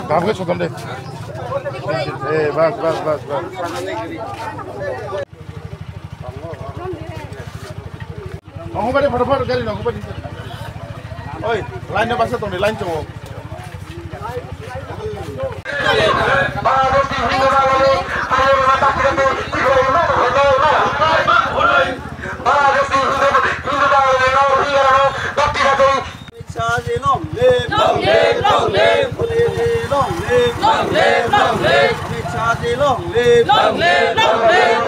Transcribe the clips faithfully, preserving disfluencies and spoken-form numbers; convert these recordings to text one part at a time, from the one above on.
Gabwe sotom de. Eh, bas, bas, bas, bas. Nongkobadi, photophoto gari nongkobadi. Oi, line no basa tongdi, line chongo. Bangladeshi Hindu Bangladeshi Hindu Bangladeshi Hindu Bangladeshi Hindu Bangladeshi Hindu Bangladeshi Hindu Bangladeshi Hindu Bangladeshi Hindu Bangladeshi Long live! Long live, long live! Modi ji long live! Long live, long live! Amit Shah ji long live! Long live, long live!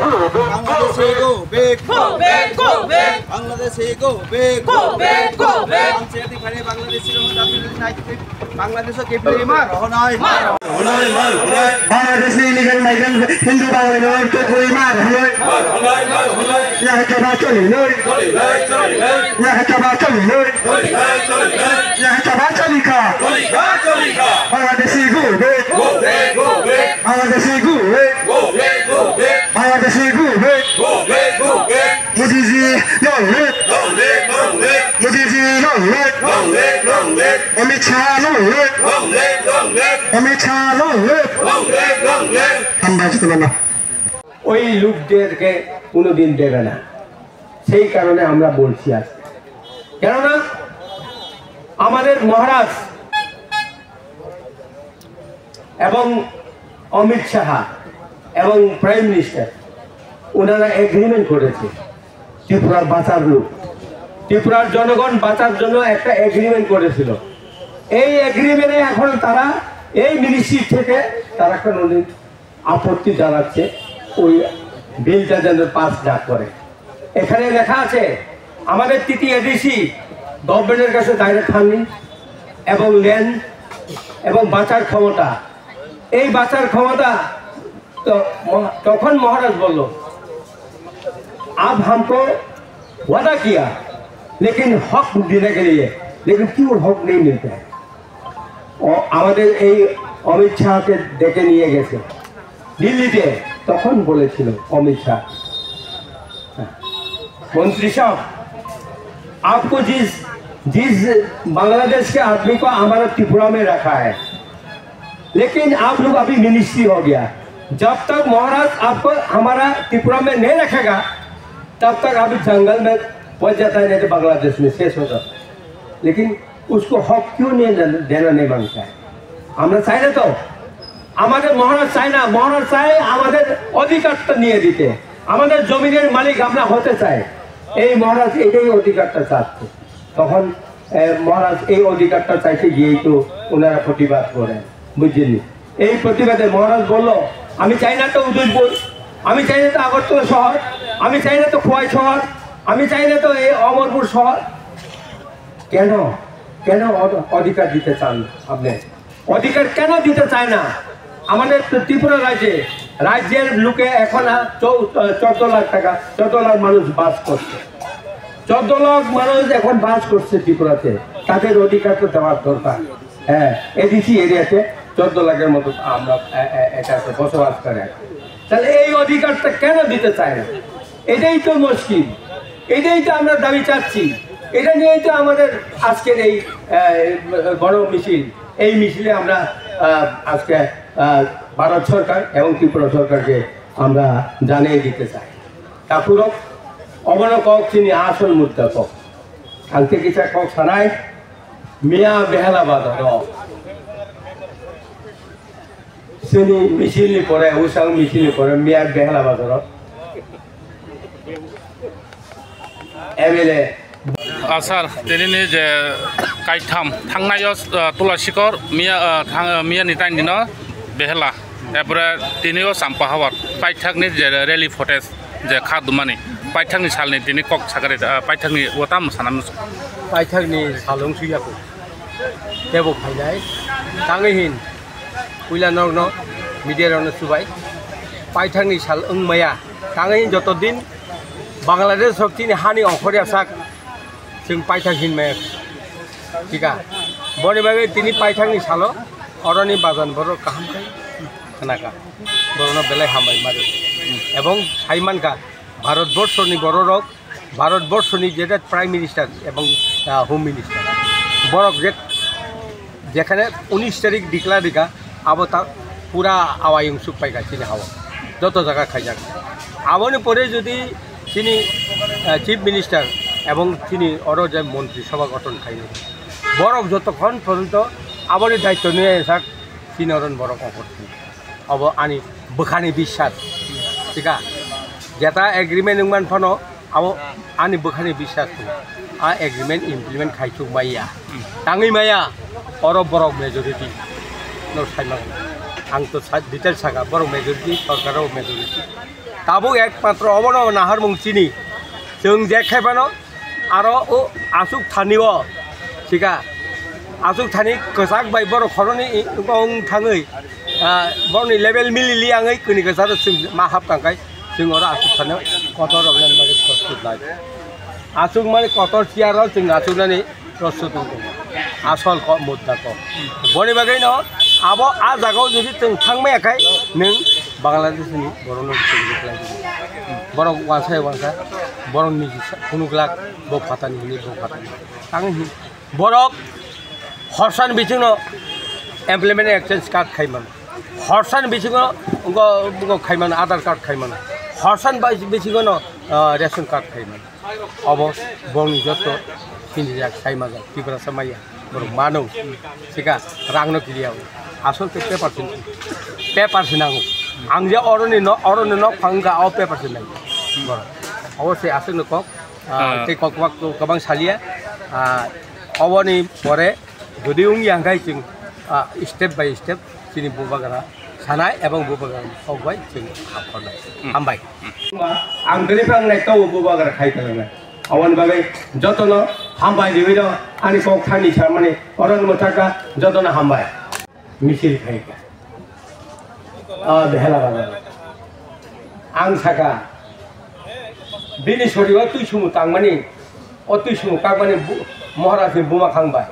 Bangladeshi go back! Go back, go back! Bangladeshi go back! Go back, go back! Bangladeshi go back! Bangladesh ke bhi mar honai. Bangladeshi illegal migrant Hindu Bangladesh ke bhi mar honai. Yaha jabab choli noi. Yaha jabab choli noi. Yaha jabab choli kha. Bangladeshi go back. Bangladeshi go back. Bangladeshi go back. Modi ji long live. Modi ji long live. Amit Shah long live. Amit Shah long live. Hambai chwla. ওই লোকদেরকে কোনোদিন দেবে না, সেই কারণে আমরা বলছি আজ। কেননা আমাদের মহারাজ এবং অমিত শাহ এবং প্রাইম মিনিস্টার, ওনারা এগ্রিমেন্ট করেছে ত্রিপুরার বাঁচার লোক, ত্রিপুরার জনগণ বাঁচার জন্য একটা এগ্রিমেন্ট করেছিল। এই এগ্রিমেন্টে এখন তারা এই মিনিস্ট্রি থেকে তারা কোনো আপত্তি জানাচ্ছে ওই বিলটা যেন পাস না করে। এখানে লেখা আছে আমাদের টিটিএডিসি গভর্নমেন্টের কাছে ডাইরেক্ট ফান্ডিং এবং ল্যান্ড এবং বাঁচার ক্ষমতা। এই বাঁচার ক্ষমতা তো মহা- তখন মহারাজ বলল, "আপ হামকো ওয়াদা কিয়া, লেকিন হক দেনে কে লিয়ে, লেকিন কিউন হক নেই মিলতা হ্যায়?" ও, আমাদের এই অমিত শাহকে ডেকে নিয়ে গেছে দিল্লিতে, তখন বলেছিল অমিত শাহ, "मंत्री साहब, आपको जिस जिस बांग्लादेश के आदमी को हमारा त्रिपुरा में रखा है, लेकिन आप लोग अभी मिनिस्ट्री हो गया, जब तक महाराज आपको हमारा त्रिपुरा में नहीं रखेगा, तब तक अभी जंगल में पहुंच जाता है, नहीं तो बांग्लादेश में शेष हो जाता है।" लेकिन उसको हक क्यों नहीं देना, देना नहीं मांगता है? আমরা চাই না তো, আমাদের মহারাজ চায় না। মহারাজ চায় আমাদের অধিকারটা নিয়ে দিতে, আমাদের জমিনের মালিক আমরা হতে চাই। এই মহারাজ এটাই অধিকারটা চাচ্ছে। তখন এ, মহারাজ এই অধিকারটা চাইতে গিয়েই তো ওনারা প্রতিবাদ করেন, বুঝলেন? এই প্রতিবাদে মহারাজ বলল, "আমি চাই না তো উদয়পুর, আমি চাই না তো আগরতলা শহর, আমি চাই না তো খোয়াই শহর, আমি চাই না তো এই অমরপুর শহর।" কেন, কেন অধ- অধিকার দিতে চান আপনি? অধিকার কেন দিতে চায় না? আমাদের তো ত্রিপুরা রাজ্যে, রাজ্যের লোকে এখন আর চৌ- চোদ্দ লাখ টাকা, চোদ্দ লাখ মানুষ বাস করছে। চোদ্দ লাখ মানুষ এখন বাস করছে ত্রিপুরাতে, তাদের অধিকার তো দেওয়ার দরকার। হ্যাঁ, এডিসি এরিয়াতে চোদ্দ লাখের মতো আমরা এ- এ- এটাতে বসবাস করে। তাহলে এই অধিকারটা কেন দিতে চায় না? এটাই তো মুশকিল, এটাই তো আমরা দাবি চাচ্ছি, এটা নিয়েই তো আমাদের আজকের এই আহ, গণ মিছিল। এই মিছিলে আমরা আহ, আজকে আহ, ভারত সরকার এবং ত্রিপুরা সরকারকে আমরা জানিয়ে দিতে চাই। Takhurok, obono kok chini asol mudda kok. Ang tei kisa kok sanai, miya behela bazaro chini misil ni pore, usang misil ni pore miya behela bazaro M L A. Ah, sir, tini ni je kaitham thangnai o, ah, Tulasikor miya, ah, thang- miya ni taini no behela, epore tini o Champahawar paithak ni je rally footage je kha dumani, paithak ni sal ni tini kok sakari, ah, paithak ni o tamo sana nung. Paithak ni salong suya ko. Tebo phainai. Tangwi hin. Puila norokno media rokno chubai. Paithakni sal wngmaya. Tangwi hin joto din Bangladesh rok chini hani ongkhorya sak chwng paithak hinmaya. Thika. Boni bagwi tini paithakni salo oroni bajan borok kaham khe khnaka. Borokno belai hambai mari. Ebong sai mankha Bharat borshoni bororok Bharat borshoni jeta Prime Minister ebong, ah, Home Minister, borok je Jekhane unis tarik declare rikha, abo ta pura awai wngsuk paikha chini hao, joto jaga khaijak. Aboni pore jodi chini, eh, Chief Minister ebong chini oro je Montri Sabha gothon khainai, borok jotokhon porjonto aboni daitto niya sak chini oro borok ongkhor thangya. Obo ani bwkhani biswas, thika? Jeta agreement wngman phano abo ani bwkhani biswas tong. A agreement implement khaisuk maya, tangwi maya, oro borok majority no saimang. Ang to sa-, detail saka, borok majority, sorkar o majority. Tabuk ekmatro obono naharmung chini. Chwng je khai phano aro o aswk thani o, thika? Aswk thani kwchak bai borok khoroni i-, wng thangwi, ah, borokni level milili yangwi kuni kwcharo chwng ma hap tangkai, chwng oro aswk thani kotor rok nani bagwi prostut lai. Aswk mani kotor chair o chwng aswk nani prostut wng tongo. Asol kok mudda kok. Boni bagwi no abo a jagao jodi chwng thangmaya khai nwng Bangladesh ni borok no chwng rwkhlai di. Borok wansa wansa borok niji sa-, phunuk lak bo phatani hini bo phatani. Tang hi borok horsan biching no employment exchange card khai mano. Horsan biching no ngo, ngo khai mano, Aadhaar card khai mano. Horsan bai-, biching no, ah, ration card khai mano. Obo bongni joto sinijak, saimajak, Tiprasa maya, borok mano, sika rangno kiriya o. Asol khe paper se, paper se nango. Ang je oroni no, oroni nok phang wngkha, o paper se nai borok. Obo se aswkno kok, ah, tei kok kwbang, kwbang saliya. Ah, oboni pore jodi wngya hwnkhe chwng, ah, step by step chini bubagra sanai ebong bubagra kok bai chwng hamkharnai. Hmm. Hambai. Ang bini phang nai tau bubagra khai tongna. Aboni bagwi jotono hambai riwi rw ani kok thani samani oro nw mwthaka jotono hambai. Misil khaika. Ah, behela bana. Ang saka bini sori o twi sumu tangmani, o twi sumu kakmani bu-, Maharaj ni buma khang bai.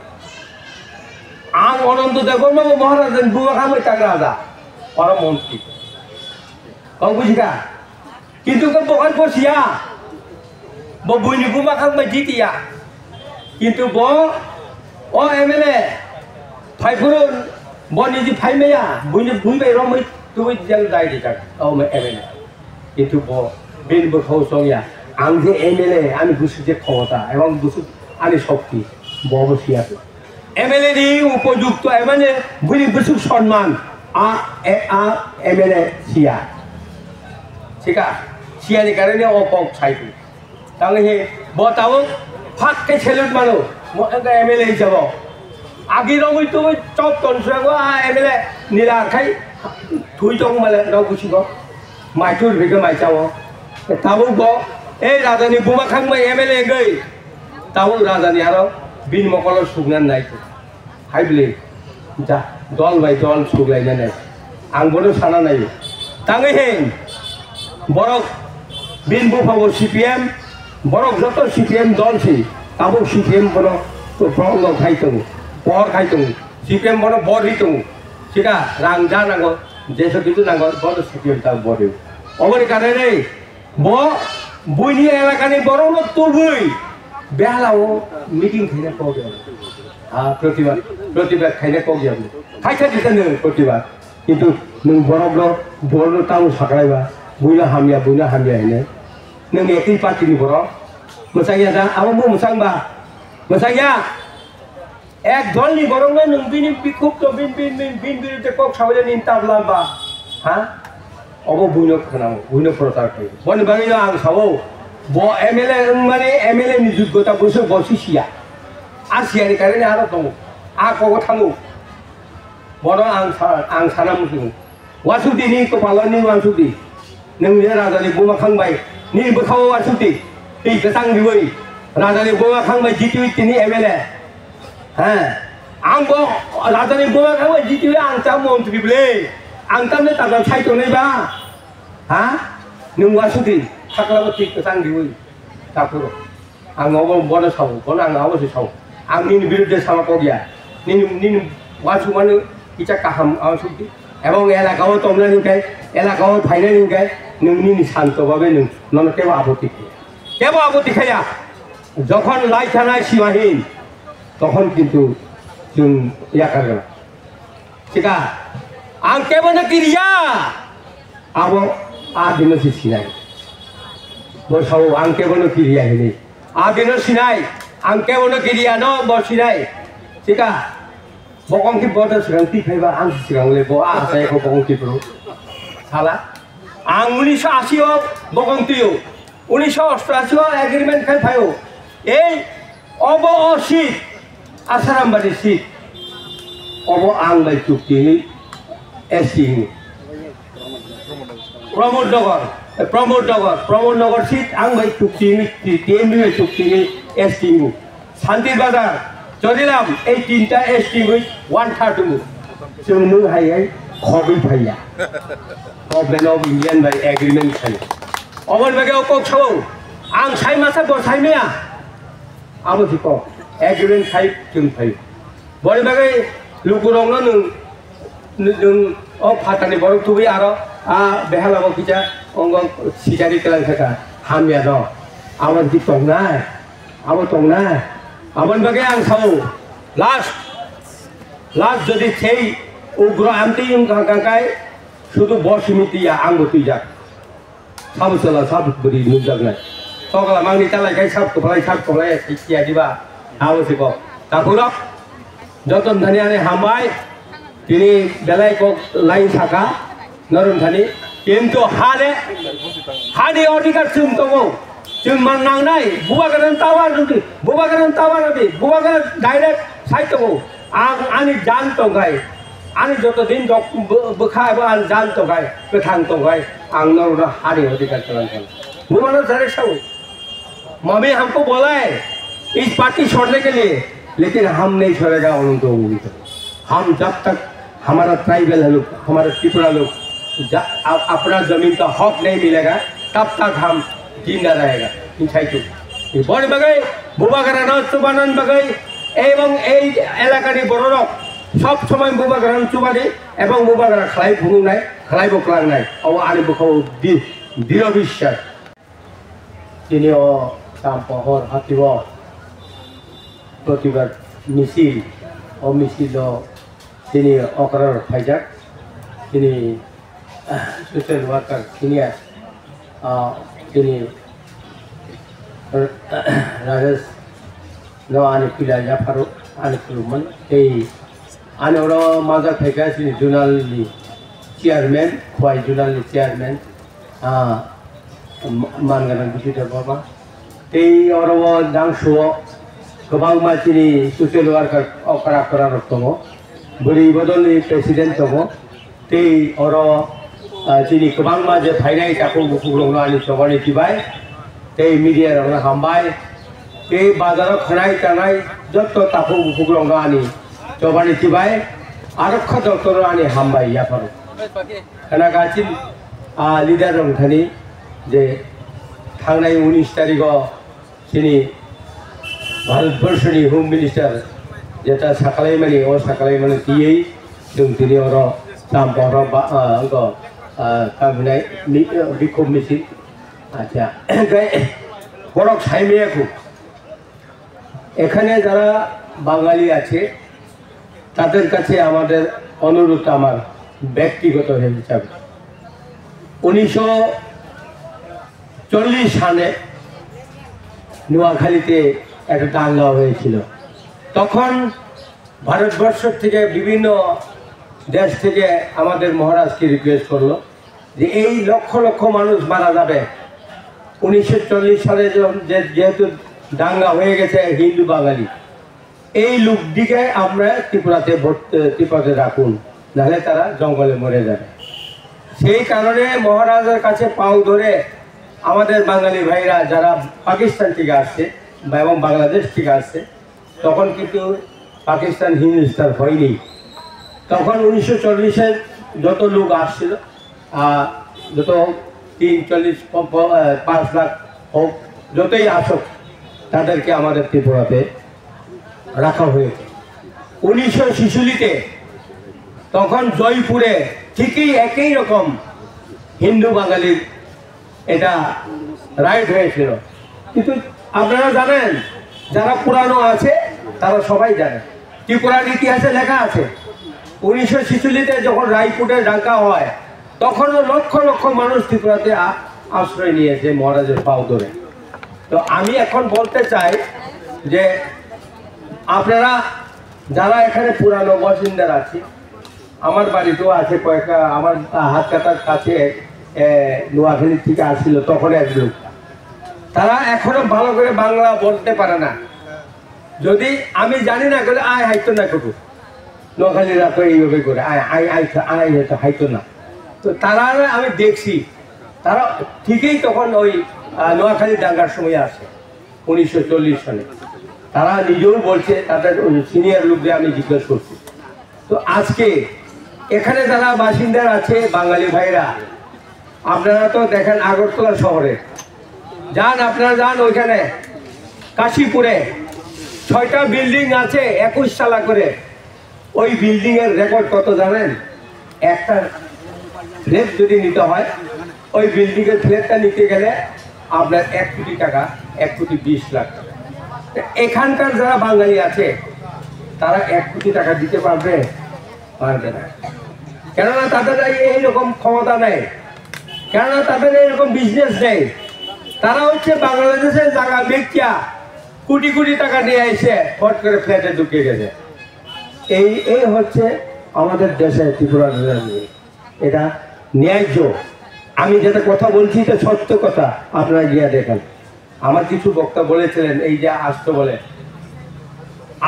Ang Ananto Debbarma bo Maharaj ni buma khang bai tang raja. Oro montri. Kok bujika? Kintu khe bo hai bosiya, bo buini buma khang bai jitiya. Kintu bo o M L A phai phuru bo niji phai maya, buini bui bai romwi tubui jang dai rijak o M L A. Kintu bo bini bwkhao chongya, ang je M L A, ani bwswk je khomota, ebong bwswk ani shokti, bo bo siya. M L A ni upojukto, emane bini bwswk sonman, a, e, a M L A siya. Sika, siya ni karone o kok sai tu. Tang hi, bo tao phak ke salute mano, mo engka M L A jabo. Agi rongwi tu chop ton suago a M L A nila khai thui tong male rau kusi go. Mai tur bike mai chao. Tao bo, e raja ni buma khang bai M L A goi. Tabuk raja ni aro bini mokolo sukna nai khe. Hai bwle, ja, dol bai dol suklainani. Ang bono sana nai. Tangwi he, borok bini bupha bo C P M, borok joto C P M dol si. Tabuk C P M bono to prolong khai tongo, por khai tongo. C P M bono bor ri tongo. Sika rang ja nango, jeso kitu nango, bono C P M ta bor ri. Oboni karone Bo buini elakani borokno tubui behalao meeting khaina kok ya. Ah, protibad, protibad khaina kok ya. Khaisa kisa nung protibad. Kintu nung borokno, borokno tamo saklaiba, buino hamya, buino hamya hinwi. Nung ekni party ni borok. Mwsangya da, abo bo mwsangba. Mwsangya. Ek dol ni borok no nwng bini bikhuk to bin, bin, bin, bin biruddhe kok sawi nini tabla ba. Ha? Obo buino khwnao, buino prochar khlai. Boni bagwi no ang sao, bo M L A wngmani M L A ni joggota bwswk bo si siya. A siya ni karone aro tongo. A kogo thango. Bono ang sa-, ang sana muchungo. Uansukdi ni kopalo ni uansukdi. Nwng je raja ni buma khang bai. Ni bwkhao uansukdi. Twi kwchang riwi. Raja ni buma khang bai jitiwi tini M L A. Ha. Ang bo raja ni buma khang bai jitiwi ang ta montri ble. Ang tamne tajal sai tongnai ba. Ha? Nwng uansukdi. Sakla bo twi kwchang riwi. Takhuro. Ang obo bono sao, bono ang abo se sao. Ang nini biruddhe sama kok ya. Nini, nini uansukmani kisa kaham uansukdi. Ebong elaka o tongnani hwnkhe, elaka o phainani hwnkhe, nwng nini santo babe nwng, nono kebo apotti khaya. Kebo apotti khaya. Jokhon lai thanai simahin, tokhon kintu Chwng yakar gana. Chika, ang kebono kiriya. Abo adino si sinai. Bo sao ang kebono kiriya hini. Adino sinai. Ang kebono kiriya no bo sinai. Chika, bokong ki boda sigang ti phaiba ang sigang le bo a sai ko bokong ki bro. Sala. Ang unisho ashi o bokong tiyo. Unisho oshtashi o agreement khai phayo. Ei obo o seat, Asaram Badi seat. Obo ang bai chukti ni S T ni. Pramod Nagar, eh, Pramod Nagar, Pramod Nagar seat ang bai chukti ni, T M B bai chukti ni S T ni. Santir Bazar, Chorilam, ei tinta S T ni one third ni. Chwng nung hai hai khogwi phaiya. Government of Indian bai agreement khai. Oboni bagwi o kok sao, ang sai masa bo sai maya. Abo si kok, agreement khai chwng phai. Boni bagwi lukurokno nwng, nwng o phatani borok tubui aro a behala bo kisa ongo sijari kelang kha hamya no. Abo si tongnai, abo tongnai. Aboni bagwi ang sao, last, last jodi sei ugro amtwi wngkha kha kai sudu bo simi twiya ang bo twijak. Sabo chwla sabo bwrwi nukjaknai. Tokla mangni talai khai sab kwplai sab kwplai hai kiya diba? Abo se kok. Takhurok joton thani ani hambai. Tini belai kok line saka norom thani. Kintu hane hani odhikar chwng tongo. Chwng man nangnai. Bubagra tawa rwdi. Bubagra tawa rwdi. Bubagra direct sai tongo. Ang ani jan tongkhai, ani joto din dok bw-, bwkha ebo ani jan tongkhai, kwthang tongkhai, ang norokno hani odhikar kwlang kha. Bumano sare sao, mami hamko bolai, is party chhodne ke liye, lekin hum nahi chhodega unko unko. Hum jab tak hamara tribal hai log, hamara Tripura log, ja-, a-, apna zameen ka hak nahi milega, tab tak hum jinda rahega, insai tu. Boni bagwi, bubagrano chubanan bagwi, ebong ei elakani bororok sob somoi bubagrano chubadi, ebong bubagra khlai phunuknai, khlai bo klangnai. Obo ani bwkhao di-, diro biswas. Tini o sam pohor hatibo protibad misil, o misilo tini okra rok phaijak, tini social worker senior, ah, tini Rajesh no ani pila yapharo ani khulumman tei ani oro majak phaikha chini zonal ni chairman, Khowai zonal ni chairman, ah, ma-, Manganang Bidya Debbarma. Tei oro o Dangsuo kwbangma chini social worker okra okra rok tongo. Bwrwi bodolni president tongo. Tei oro, ah, chini kwbangma je phainai takhuk bukhuk rokno ani chobani chibai. Tei media rokno hambai. Tei bazaro khanai tanai jotto takhuk bukhuk rokno ani chobani chibai. Aro kha doctor ani hambai yapharo. Khana gachin, ah, leader rok thani je thangnai unis tarigo chini Bharatborsoni Home Minister jeta sakalaimani, o sakalaimani tiyei chwng tini oro Champahoro ba, ah, wngkha, ah, tamo hinai mi-, ah, bikhub misil. Acha, hwnkhe borok saimaya khu. এখানে যারা বাঙালি আছে, তাদের কাছে আমাদের অনুরোধ আমার ব্যক্তিগত হিসাবে, উনিশশো চল্লিশ সালে নোয়াখালীতে একটা দাঙ্গা হয়েছিল। তখন ভারতবর্ষ থেকে বিভিন্ন দেশ থেকে আমাদের মহারাজকে রিকোয়েস্ট করলো যে এই লক্ষ লক্ষ মানুষ মারা যাবে, উনিশশো চল্লিশ সালে যে-, যে-, যেহেতু দাঙ্গা হয়ে গেছে হিন্দু বাঙালি, এই লোকটিকে আমরা ত্রিপুরাতে ভর্তি, ত্রিপুরাতে রাখুন, নাহলে তারা জঙ্গলে মরে যাবে। সেই কারণে মহারাজার কাছে পাও ধরে আমাদের বাঙালি ভাইরা যারা পাকিস্তান থেকে আসছে বা এবং বাংলাদেশ থেকে আসছে, তখন কিন্তু পাকিস্তান হিন্দুস্তান হয়নি। তখন উনিশশো চল্লিশের যত লোক আসছিল, আহ, যত তিন, চল্লিশ, প-, প-, আহ, পাঁচ লাখ হোক, যতই আসুক, তাদেরকে আমাদের ত্রিপুরাতে রাখা হয়েছে। উনিশশো ছেচল্লিশে তখন জয়পুরে ঠিকই একই রকম হিন্দু বাঙালির এটা রাইট হয়েছিল। কিন্তু আপনারা জানেন, যারা পুরানো আছে তারা সবাই জানে। ত্রিপুরার ইতিহাসে লেখা আছে, উনিশশো ছেচল্লিশে যখন রায়পুরে দাঙ্গা হয়, তখনও লক্ষ লক্ষ মানুষ ত্রিপুরাতে আ-, আশ্রয় নিয়েছে মহারাজের পাও ধরে। তো আমি এখন বলতে চাই যে আপনারা যারা এখানে পুরানো বাসিন্দারা আছি, আমার বাড়িতেও আছে কয়েকটা, আমার হাত কাটার কাছে, এ, নোয়াখালী থেকে আসছিল তখন এক লোক। তারা এখনো ভালো করে বাংলা বলতে পারে না। যদি আমি জানি না করে আয় হাইতো না করবো, নোয়াখালীরা তো এইভাবে করে আয় আয় আয় আয় হয়তো হাইতো না। তো তারা আমি দেখছি, তারা ঠিকই তখন ওই, আহ, নোয়াখালী দাঙ্গার সময় আসে উনিশশো চল্লিশ সালে। তারা নিজেও বলছে, তাদের সিনিয়র লোকদের আমি জিজ্ঞেস করছি। তো আজকে এখানে যারা বাসিন্দা আছে, বাঙালি ভাইরা, আপনারা তো দেখেন আগরতলা শহরে যান, আপনারা যান ওইখানে কাশীপুরে ছয়টা বিল্ডিং আছে একুশ তলা করে। ওই বিল্ডিং এর রেকর্ড কত জানেন? একটা ফ্ল্যাট যদি নিতে হয়, ওই বিল্ডিং এর ফ্ল্যাটটা নিতে গেলে আপনার এক কোটি টাকা, এক কোটি বিশ লাখ টাকা। তো এখানকার যারা বাঙালি আছে, তারা এক কোটি টাকা দিতে পারবে? পারবে না। কেননা তাদের এই, এইরকম ক্ষমতা নেই, কেননা তাদের এইরকম বিজনেস নেই। তারা হচ্ছে বাংলাদেশের জায়গা বেচিয়া কোটি কোটি টাকা নিয়ে এসে ফট করে ফ্ল্যাটে ঢুকে গেছে। এই, এই হচ্ছে আমাদের দেশে ত্রিপুরা রাজধানী। এটা ন্যায্য। আমি যেটা কথা বলছি, এটা সত্য কথা, আপনারা গিয়ে দেখেন। আমার কিছু বক্তা বলেছিলেন, এই যে আসতো বলে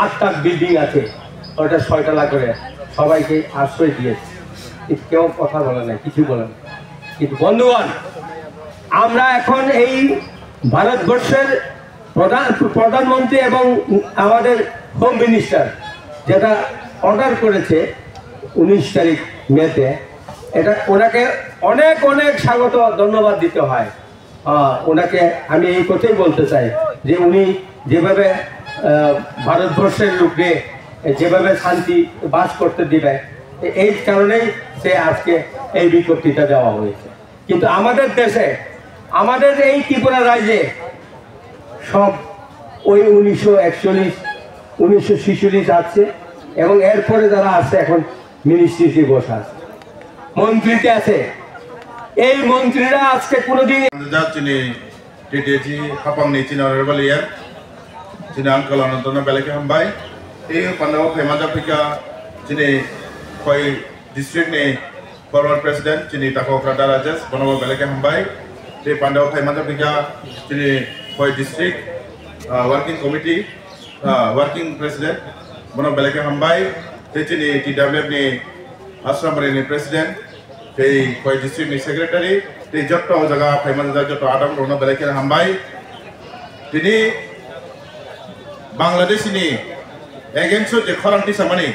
আটটা বিল্ডিং আছে, ওটা ছয়তলা করে সবাইকে আশ্রয় দিয়েছে, কিন্তু কেউ কথা বলে না, কিছু বলে না। কিন্তু বন্ধুগণ, আমরা এখন এই ভারতবর্ষের প্রধান, প্রধানমন্ত্রী এবং আমাদের হোম মিনিস্টার যেটা অর্ডার করেছে উনিশ তারিখ মেতে, এটা ওনাকে অনেক অনেক স্বাগত, ধন্যবাদ দিতে হয়। আহ, ওনাকে আমি এই কথাই বলতে চাই যে উনি যেভাবে, আহ, ভারতবর্ষের লোককে যেভাবে শান্তি বাস করতে দিবে, এ-, এই কারণেই সে আজকে এই বিজ্ঞপ্তিটা দেওয়া হয়েছে। কিন্তু আমাদের দেশে, আমাদের এই ত্রিপুরা রাজ্যে সব ওই উনিশশো একচল্লিশ, উনিশশো ছেচল্লিশ আছে এবং এরপরে যারা আছে এখন মিনিস্ট্রিতে বসে আছে, মন্ত্রীতে আছে। এই মন্ত্রীরা আজকে কোনোদিন যা চিনি টিটিএজি হাপাংনি চিনি অনারেবল ইয়ার চিনি আঙ্কল অনন্তনো বেলাকে হামবাই। এই পান্ডাও ফেমাজা ফিকা চিনি কয় district ni former president chini Tako Okra Da Rajesh, bono bo belai khe hambai. Tei pandao phaima jagwi kha chini Khowai district, ah, working committee, ah, working president, bono belai khe hambai. Tei chini T W F ni Ashramari ni president, tei Khowai district ni secretary, tei jotto o jaga phaima jajak jotto adamrokno belai khe hambai. Tini Bangladesh ni against o je khorang tisamani,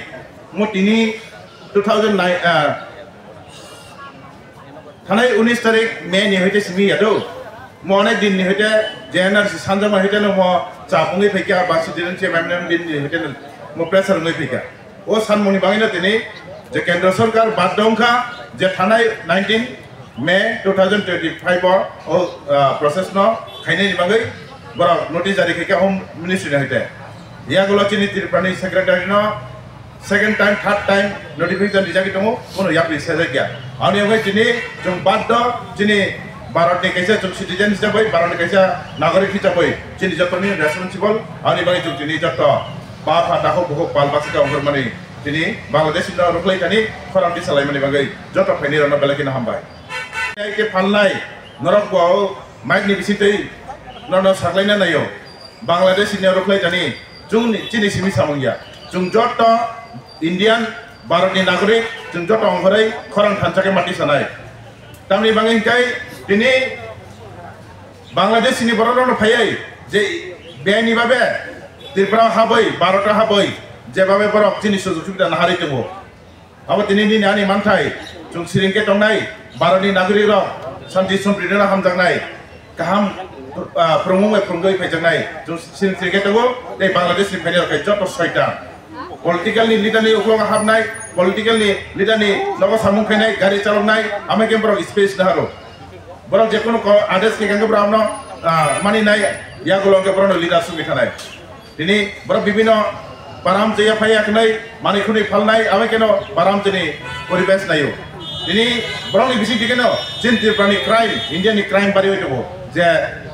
mo tini two thousand nine, ah, thanai unis tarik May ni hoite simi yado. Mo onek din ni hoite J N R C sanjama hoite no mo chapungwi phaikha, ba student chairman din ni hoite no mo pressure wngwi phaikha. O sanmungni bagwino tini je Kendra Sorkar baddo wngkha je thanai nineteen May two thousand twenty-five o, o, ah, process no khainani bagwi borok notice jari khaikha Home Ministry ni hoite. Yagulo chini Tripura ni secretary no second time, third time notification rijagwi tongo, bono yapri sejakya. Ani bagwi chini chwng baddo chini Bharat ni kaisa chwng citizen hisabai, Bharat ni kaisa nagorik hisabai chini jotoni responsible, ani bagwi chwng chini jotto ba pha takhuk bukhuk pal bachika ongkhormani tini Bangladesh no rwkhlai thani khorang tisalaimani bagwi joto phaini rokno belai kheno hambai. Ai khe phalnai norok bo mic ni bisingtwi nono saklaina naio. Bangladesh ni rwkhlai thani chwngni chini simi samung ya. Chwng joto Indian, Bharat ni nagorik, chwng joto ongkhorwi khorang thansa khe mati sanai. Tamni bagwi hwnkhe tini Bangladesh ni borok rokno phaiwi je bini babe Tripura habwi, Bharat habwi, je babe borok chini sujog subida naharwi tongo. Abo tini nini ani manthai, chwng siring khe tongnai, Bharat ni nagorik rok santi sompriti no hamjaknai, kaham, ah, phrwngmung bai phrwngwi phaijaknai, chwng siring siring khe tongo, tei Bangladesh ni phainai rok khe joto soitan. Political ni leader ni ukulok hapnai, political ni leader ni nogo samung khainai, gari chaloknai, amai khe borok space naharo. Borok je kono ko-, ades khe khe borok no, ah, mani nai, yagulo khe borok no leader songwi thanai. Tini borok bibino Baram chaya phai yaknai, manwi khwnwi phalnai, abai keno baram chini poribesh naio. Tini borokni bising tikeno chin Tripurani crime, Indiani crime bariwi tongo. Je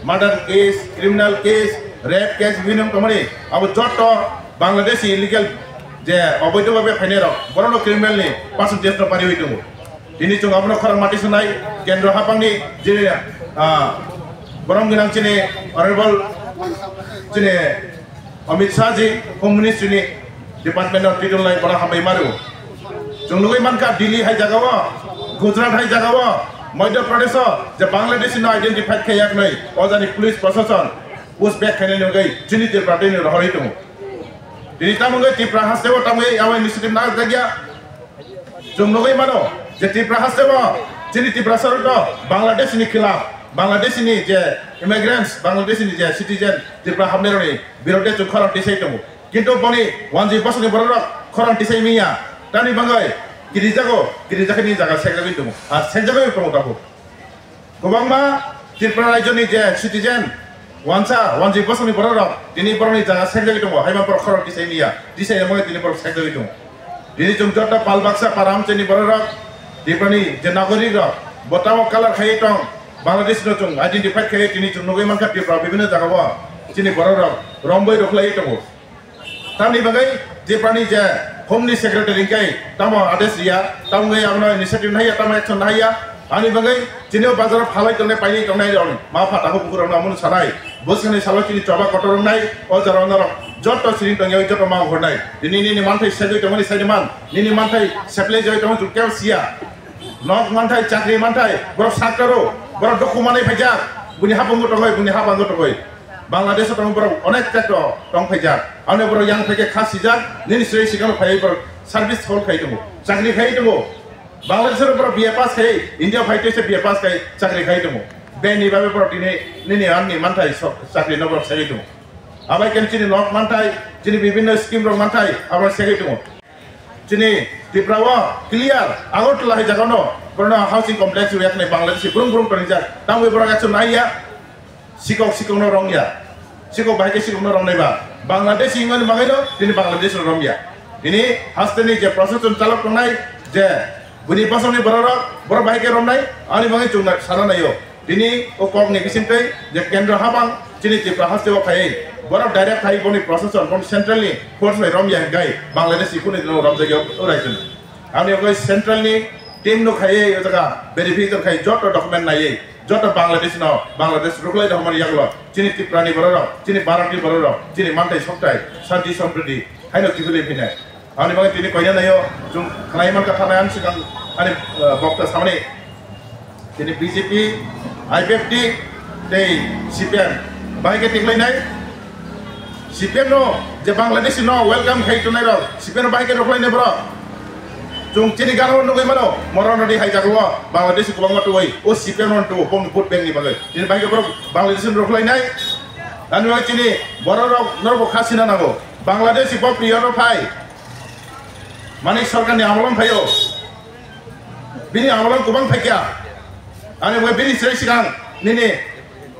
murder case, criminal case, rape case, bibhinno wng tongmani, abo jotto Bangladeshi illegal je oboidho bhabe phainai rok, borokno criminal ni percentage no bariwi tongo. Tini chwng abono khorang mati sanai, kendro hapangni je, ah, borom gwnang chini honorable chini Amit Shah ji, Home Ministry ni department no title lai bono hambai maru. Chwng nugwi mankha Delhi hai jaga o, Gujarat hai jaga o, Madhya Pradesh o je Bangladeshi no identify khai yaknai, o jani police proshashan push back khainani bagwi chini Tripura tei ni rohorwi tongo. Tini tamo wngwi Tripura haste o tamo wngwi abo initiative na jakya. Chwng nugwi mano je Tripura haste o chini Tiprasa rok no Bangladesh ni khilaf, Bangladesh ni je immigrants, Bangladesh ni je citizen Tripura hamnai rok ni birodhe chwng khorang tisai tongo. Kintu boni wanjwi bosongni borok rok khorang tisai miya. Tamni bagwi kirijago, kirijakni jaga sekjagwi tongo. Ha, sekjagwi tongo tabuk. Kwbangma Tripura rajyoni je citizen, wansa, wanjwi bosongni borok rok, tini borokni jaga sekjagwi tongo, haiman borok khorok tisai miya, tisai rok tini borok sekjagwi tongo. Tini chwng joto pal baksa para amchaini borok rok, Tripurani je nagorik rok, bo tamo color khaiwi tong, Bangladesh no chwng identify khaiwi tini chwng nugwi mankha Tripura bibhinno jaga o chini borok rok romwi rwkhlaiwi tongo. Tamni bagwi Tripurani je Home ni Secretary hwnkhe tamo ades riya, tamo wngwi abono initiative naiya, tamo action naiya. Ani bagwi chini o bazar o phalwi tongnai, painwi tongnai rok ma pha takhuk bukhuk rokno omono sanai. Bwskangni salo chini choba kotor wngnai, o jora o norok joto siring tongya, joto ma hurnai. Tini nini manthai segwi tongmani saidi man, nini manthai seplai jagwi tongmani chwng kebo siya. Nok manthai, chakri manthai, borok saktaro, borok doku manwi phaijak, buni hapango tongwi, buni hapango tongwi. Bangladesh o tongo borok onek sector tong phaijak. Ani borok yang phaikhe kha sijak, nini sri sikano phaiwi borok service hol khai tongo, chakri khai tongo. Bangladesh o borok B A pass khai, India phai tei se B A pass khai chakri khai tongo. Beni babe borok tini nini anni manthai sok chakri no borok segwi tongo. Abai khe chini nok manthai, chini bibhinno scheme rok manthai, abo segwi tongo. Chini Tripura o clear, Agartala hai jaga no, borokno housing complex rwyak nai Bangladeshi brum brum tonijak, tamo borok action naiya, sikok sikok no romya, sikok bahai khe sikok no romnai ba, Bangladeshi wngmani bagwi no, tini Bangladesh no romya. Tini haste ni je proshashan chalok tongnai, je bini bosongni borok rok, borok bahai khe romnai, ani bagwi chwng sana naio. Tini o kokni bisingtwi je kendro habang chini Tripura haste o khai borok direct khai boni proshashan, boni central ni force bai romya hwnkhe Bangladesh ni kunu dino romjagya o raijoni. Ani bagwi central ni team no khai o jaga verification khai joto document naiwi joto Bangladesh no Bangladesh rwkhlai rok mani yagulo chini Tripura ni borok rok, chini Bharat ni borok rok, chini manthai soktai shanti sampriti haino kiphilwi phinai. Ani bagwi tini koina naio, chwng khlai mankha thanai ang swkang ani, eh, bokta samani. Tini B J P, I P F T tei C P M bahai khe tiklainai. C P M no je Bangladeshi no welcome khai tongnai rok, C P M no bahai khe rwkhlainai borok. Chwng chini gana o nugwi mano, Morano di hai jaga o Bangladeshi kwbangma tubui, o C P M no tubu, bongni vote bank ni bagwi. Tini bahai khe borok Bangladeshi no rwkhlainai. Ani bagwi chini borok rok norok bo kha sina nango. Bangladeshi bo priyo no phai. Manik Sarkar ni amolong phaio. Bini amolong kwbang phaikya. Ani bagwi bini srai sikang nini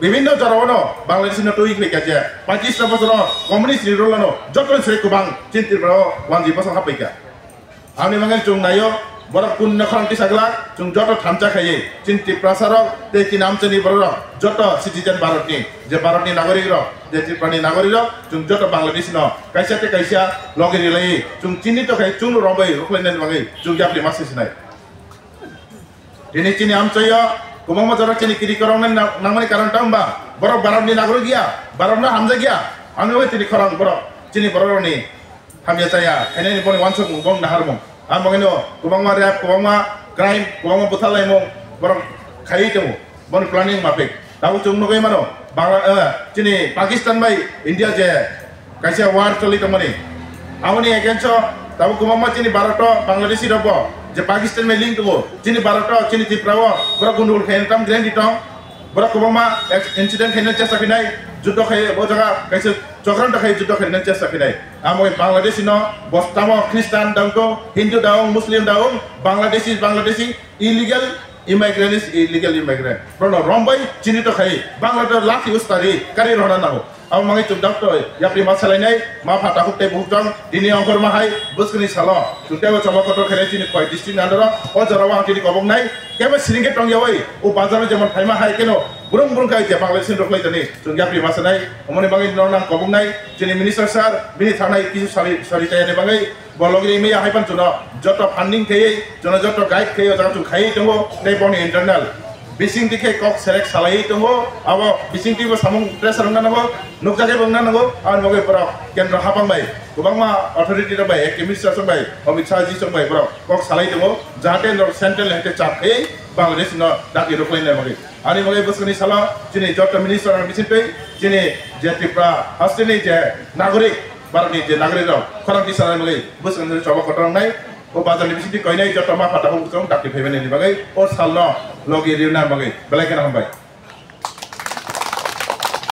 bibhinno jora o no Bangladesh no twi phaikya je. Pachis ta bosor o communist ni rule no joto srai kwbang chini Tripura o wanjwi bosong haphaikya. Ani bagwi chwng naio borok kunno khorang tisa glak chwng joto thansa khaiwi chini Tiprasa rok tei chini amchaini borok rok joto citizen Bharat ni je Bharat ni nagorik rok je Tripura ni nagorik rok chwng joto Bangladesh no kaisa tei kaisa logi rilaiwi chwng chini to khai chwngno romwi rwkhlainani bagwi chwng yapri ma sisinai. Tini chini amchaio kwbangma jora chini kiri koroknani na-, nangmani karon tamo ba borok Bharat ni nagorik ya, Bharat no hamjak ya, ang bai tini khorang borok chini borok rokni hamya chaya khainani boni wansukmung bong naharmung. Ang bagwino kwbangma rape, kwbangma crime, kwbangma bwthalaimung borok khaiwi tongo. Boni planning mapik. Tabuk chwng nugwi mano, Bangla, eh, chini Pakistan bai India je kaisa war choli tongmani. Aboni against o tabuk kwbangma chini Bharat o Bangladeshi rok bo je Pakistan bai link tongo. Chini Bharat o, chini Tripura o borok gundugul khaina tam guarantee tong. Borok kwbangma ex-, incident khaina chesta khainai, juddo khai o jaga kaisa chokranto khai juddo khaina chesta khainai. Amo Bangladeshi no bostamo Christian da wng tong, Hindu da wng, Muslim da wng, Bangladeshi, Bangladeshi, illegal immigrant is illegal immigrant. Borokno rombai chini to khai Bangladesh lathi ustari kari rohorna nango. Abo mangi chwng doctor yapri ma salainai, ma pha takhuk tei bukhuk jang dini ongkhorma hai bwskangni salo chwng teibo choba kotor khainai chini Khowai district ni under o. O jorao ang tini koboknai kebo siring khe tongyawi o bazar o jemon phaima hai keno brung brung khai je Bangladesh ni rwkhlai tani chwng yapri ma sanai. Omoni bagwi norok nang koboknai chini minister sir bini thanai kisu sari sari chayani bagwi bo logi ri maya hai pan chwngno joto funding khaiwi chwngno joto guide khaiwi o jaga chwng khaiwi tongo tei boni internal bising dikhe kok select salaiwi tongo. Abo bising twibo samung pressure wngna nango, nukjakgaibo wngna nango. Aboni bagwi borok kendro hapang bai kwbangma authority rok bai, Acting Minister rok bai, Amit Shah ji rok bai borok kok salai tongo, jahate norok central ni hai khe chap khaiwi Bangladesh no dakti rwkhlaina bagwi. Ani bagwi bwskangni salo chini joto minister rok bising twi chini je Tripura hasteni je nagorik, Bharatni je nagorik rok khorang tisa bagwi bwskangni choba kotor wngnai. O bazarni bisingtwi koinai joto ma pha takhuk chwng dakti phaimani bagwi o salno logi rina bagwi belai kheno hambai.